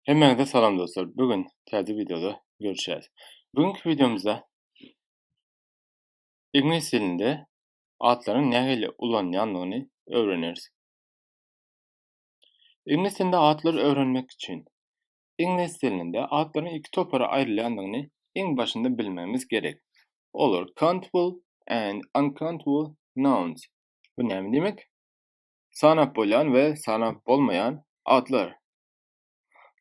Hemmäňize salam dostlar. Bu gün täze wideoda görüşýäs. Bugünkü wideomyzda iňlis dilinde atlaryň nähili ulanylýandygyny öwreneris. Iňlis dilinde atlary öwrenmek üçin iňlis dilinde atlaryň iki topara aýrylýandygyny iň başynda bilmegimiz gerek. Olar countable and uncountable nouns. Bu näme diýmek? Sanap bolýan we sanap bolmaýan atlar.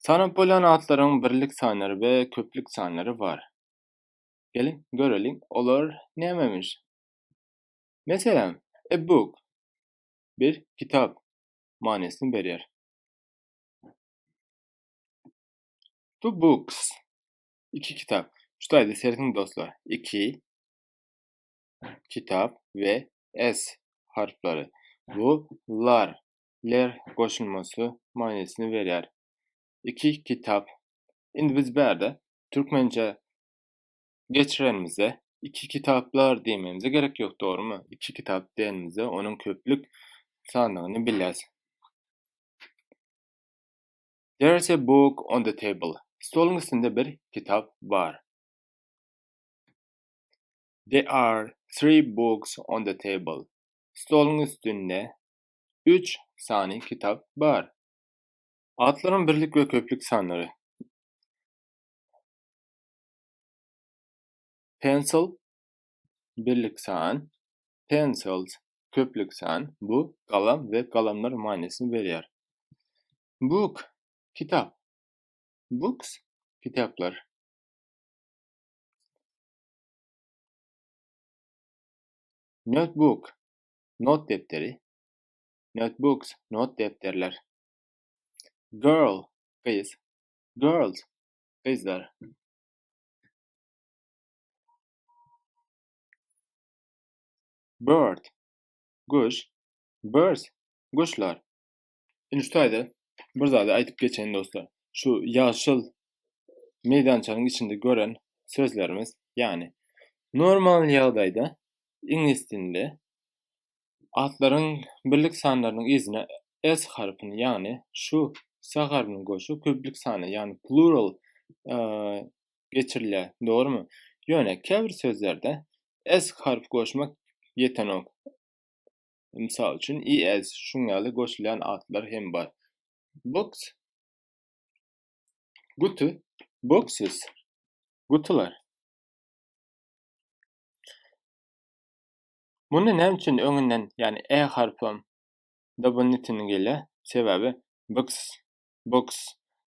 Sanap bolýan atlaryň birlik sanlary we köplük sanlary bar. Geliň, göreliň, olar nämemiş? Meselem, a book bir kitap manysyny berýär. Two books iki kitap. Şu taýda serediň dostlar. Iki kitap we s harplary. Bu lar, ler goşulmasy manysyny berýär. Iki kitap. Indi biz bärde türkmençe geçirenimizde iki kitaplar diýmemize gerek ýok, dogrumy? Iki kitap diýenimizde onuň köplük sandygyny bilýäs. There is a book on the table. Stoluň üstünde bir kitap bar. There are three books on the table. Stoluň üstünde üç sany kitap bar. Atlaryň birlik we köplük sanlary. Pencil birlik san, pencils köplük san, bu galam we galamlar manysyny berýär. Book kitap, books kitaplar. Notebook not depderi, notebooks not depderler. Girl gyz, girls gyzlar. Bird, guş, birds, guşlar. Indi şu taýda bir zady aýdyp geçeýin dostlar. Şu ýaşyl meýdançanyň içinde gören sözlerimiz, ýagny normal ýagdaýda iňlis dilinde atlaryň birlik sanlarynyň yzyna s harpyny, ýagny şu s harpyny goşup köplük sany, ýagny plural geçirilýär, dogrumy? Ýöne käbir sözlerde s harp goşmak ýetenok. Mysal üçin, es şuň ýaly goşulýan atlar hem bar. Books guty, boxes gutular. Muny näme üçin öňünden, ýagny e harpam dobolnitini gelýär? Sebäbi books, books,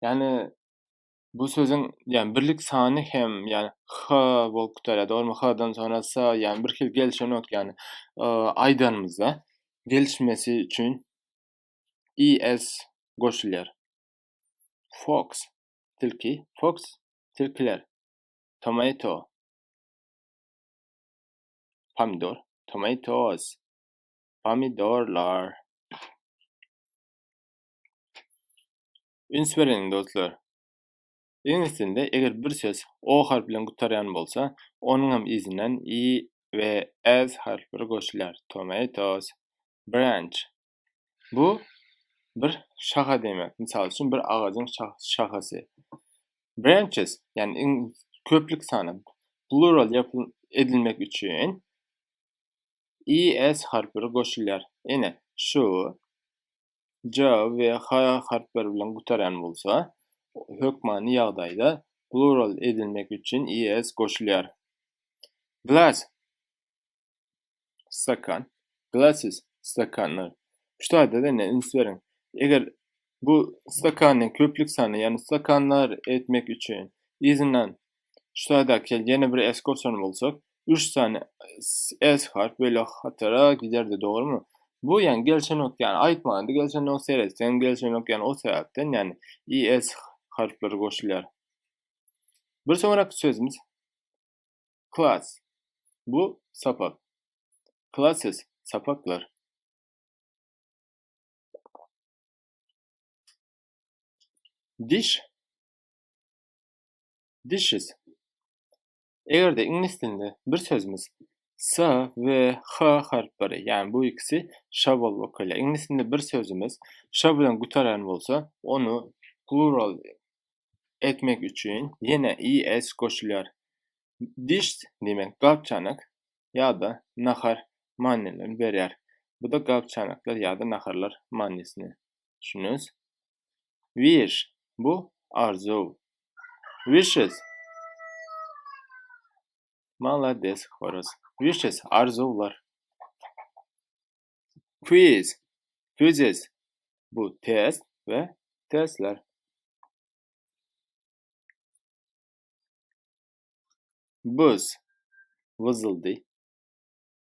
ýagny Bu sözüň ýagny birlik sany hem ýagny h bolup gutarýar dogrymy h-dan soňra s ýagny bir hili gelişenok ýagny aýdanymyzda gelişmesi üçin es goşulýar. Fox tilki fox tilkiler tomato pomidor tomatoes pomidorlar. Üns bereliň dostlar. Iňlis dilinde eger bir söz o harpy bilen gutarýan bolsa, onuň hem yzyndan i we s harplary goşulýar. Tomatoes, branch. Bu bir şaha diýmek. Mysal üçin, bir agajyň şahasy. Branches, ýagny iň köplük sany, plural edilmek üçin i, s harplary goşulýar. Ine, şu J we H harplary bilen gutarýan bolsa, hökmany ýagdaýda plural edilmek üçin es goşulýar. Glass, stakan, glasses, stakanlar. Şu taýda-da ine üns beriň. Eger bu stakany köplük sany, ýagny stakanlar etmek üçin yzyndan şu taýdaky ýene bir s goşan bolsak, üç sany s harp böyle hatara giderdi dogrymy? Bu ýagny gelşenok ýagny aýtmanda gelşenok seretseň gelşenok ýagny o sebäpden ýagny es harplary goşulýar. Bir soňraky sözümiz class. Bu sapak. Classes sapaklar. Diş dishes. Eger-de iňlis dilinde bir sözümiz s we h harplary, ýagny bu ikisi ş bolup okalýar. Iňlis dilinde bir sözümiz ş bilen gutarýan bolsa, ony plural. etmek üçin ýene es goşulýar. Dish diýmek gap-çanak ýa-da nahar manylaryny berýär. Bu-da gap-çanaklar ýa-da naharlar manysyny. Düşündüňiz? Wish bu arzuw. Wishes Malades horaz. Wishes arzuwlar. Quiz quizzes bu test we testler. Buzz wyzyldy.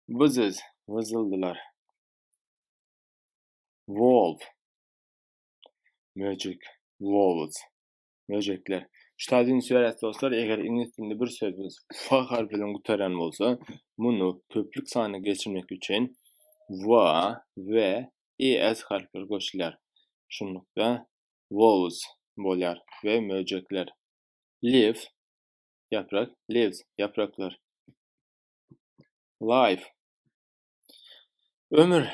Buzzes wyzyldylar. Wolf möjek. Wolves möjekler. Şu taýda üns berýäs dostlar, eger iňlis dilinde bir sözümiz f harpy bilen gutarýan bolsa, muny köplük sanyna geçirmek üçin v we es harplary goşulýar. Şunlukda wolves bolýar we möjekler. Leaf ýaprak, leaves ýapraklar. Life ömür,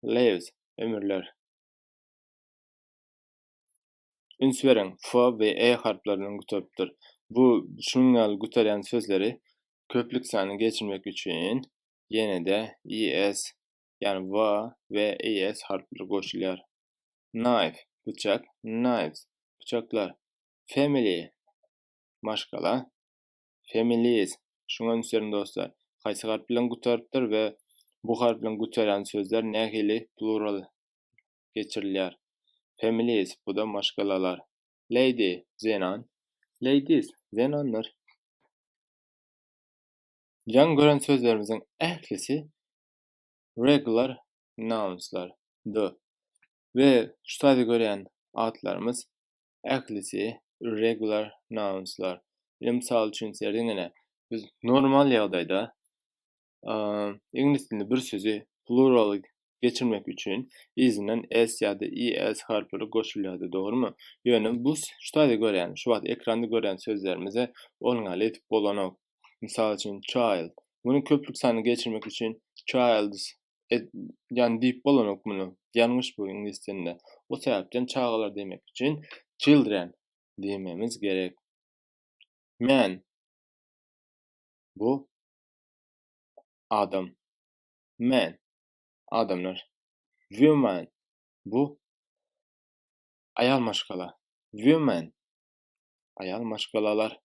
lives ömürler. Üns beriň, f we e harplary bilen gutarypdyr. Bu şunuň ýaly gutarýan sözleri köplük sanyna geçirmek üçin ýene-de es, ýagny v we es harplary goşulýar. Knife, pyçak, knives, pyçaklar. Family, maşgala, families, şuňa üns beriň dostlar. Haýsy harp bilen gutarypdyr we bu harp bilen gutarýan sözler nähili plural geçirilýär. Families, bu-da maşgalalar. Lady, zenan, ladies, zenanlar. Ýaňy gören sözlerimiziň ählisi regular nounslar, d. We şu taýda görýän atlarymyz ählisi irregular nounslar. Ine mysal üçin serediň ine biz normal ýagdaýda iňlis dilinde bir sözi plural geçirmek üçin yzyndan s ýa-da es harplary goşulýardy dogrymy? Ýöne bu şu taýda görýän şu wagt ekranda görýän sözlerimize onuň ýaly edip bolanok. Mysal üçin child. Muny köplük sanyna geçirmek üçin childs ýagny diýip bolanok muny. Ýalňyş bu iňlis dilinde. O sebäpden çagalar diýmek üçin children diýmemiz gerek. Man bu adam. Men adamlar. Woman bu aýal maşgala. Women aýal maşgalalar.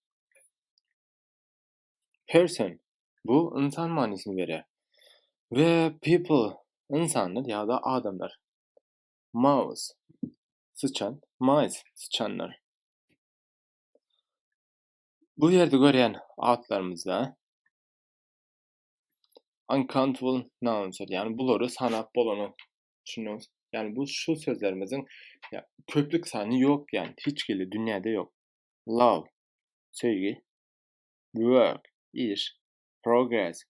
Person bu ynsan manysyny berýär. We people ynsanlar ýa-da adamlar. Mouse syçan, mice syçanlar. Bu ýerde görýän atlarymyzda uncountable nouns ýagny bulary sanap bolanok. Düşündüňiz? Ýagny bu şu sözlerimiziň köplük sany ýok ýagny hiç hili dünýäde ýok. Love söýgi, work, iş, progress,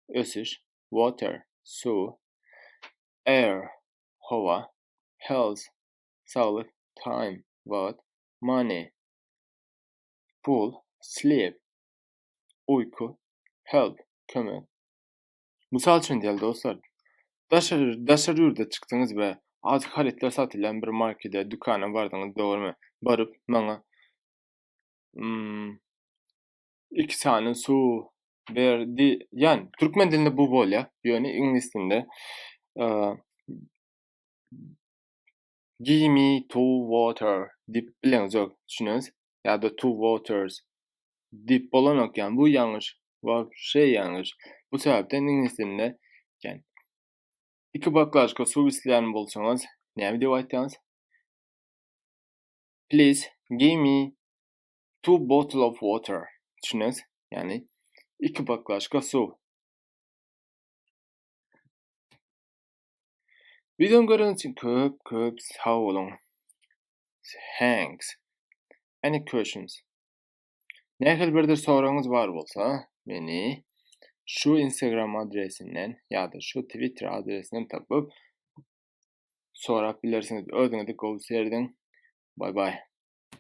ösüş, water, suw, air, howa, health, saglyk, time, wagt, money, pul, sleep, uýky, help, kömek. Mysal üçin diýeli dostlar, daşary daşary ýurda çykdyňyz we azyk harytlar satylýan bir markete, dükana bardyňyz, dogrymy? Baryp, maňa iki sany suw ber di ýani türkmen dilinde bu bolýar ýöne iňlis dilinde give me two water diýip bileňzok düşüneňiz ýa-da two waters diýip bolanok ýani bu ýalňyş wapşe ýalňyş bu sebäpden iňlis dilinde ýani iki baklažka suw isleýän bolsaňyz näme diýip aýtýaňyz Please give me two bottle of water. Düşüneňiz? Ýagny iki baklaşka suw. Videony göreniňiz üçin köp köp sag boluň. Thanks. Any questions? Nähili birdir soragyňyz bar bolsa, meni şu Instagram adresinden ýa-da şu Twitter adresinden tapyp sorap bilersiňiz. Özüňizi gowy serediň. Bay bay.